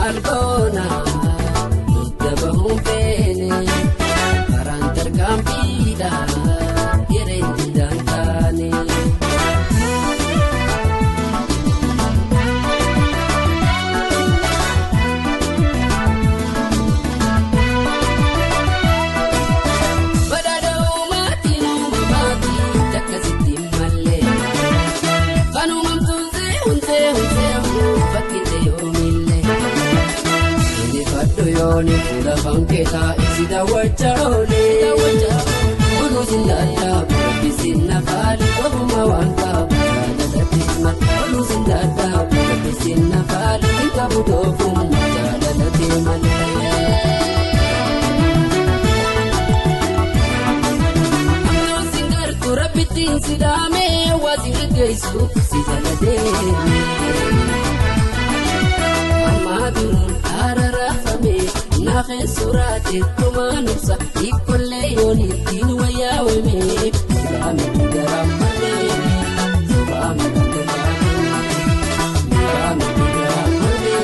Maal goona mudda bahuun feene karaan tarkaanfiidha yereen didaan taane. Badhaadha uumaatiin uumamaatiin takkasitti mallee kan uumamtuun seehuun seehuun fakkiin yoomillee. Inni yooni fuula fankeetaa isi daawwachaa oolee. Kunuunsi ndaadaa rabbisiin nafaali ogummaa waan qabu jaalalatti malee. Kunuunsi ndaadaa rabbisiin nafaali hin qabu doofummaa jaalalatti malee. Amnoon singartuu rabbittiin sidaamee waa si geggeessu si jala deemee. Ammaa duruun ararafame naafeen suraate tumaan ibsa ikollee yoon ittiin wayyaawame gaame garaa malee sobaame garaa malee gaame garaa malee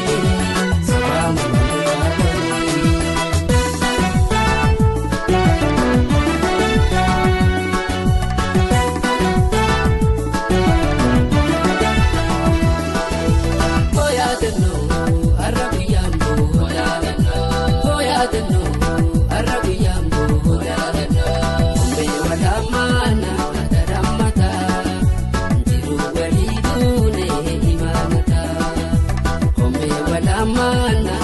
sobaame garaa malee. Mana.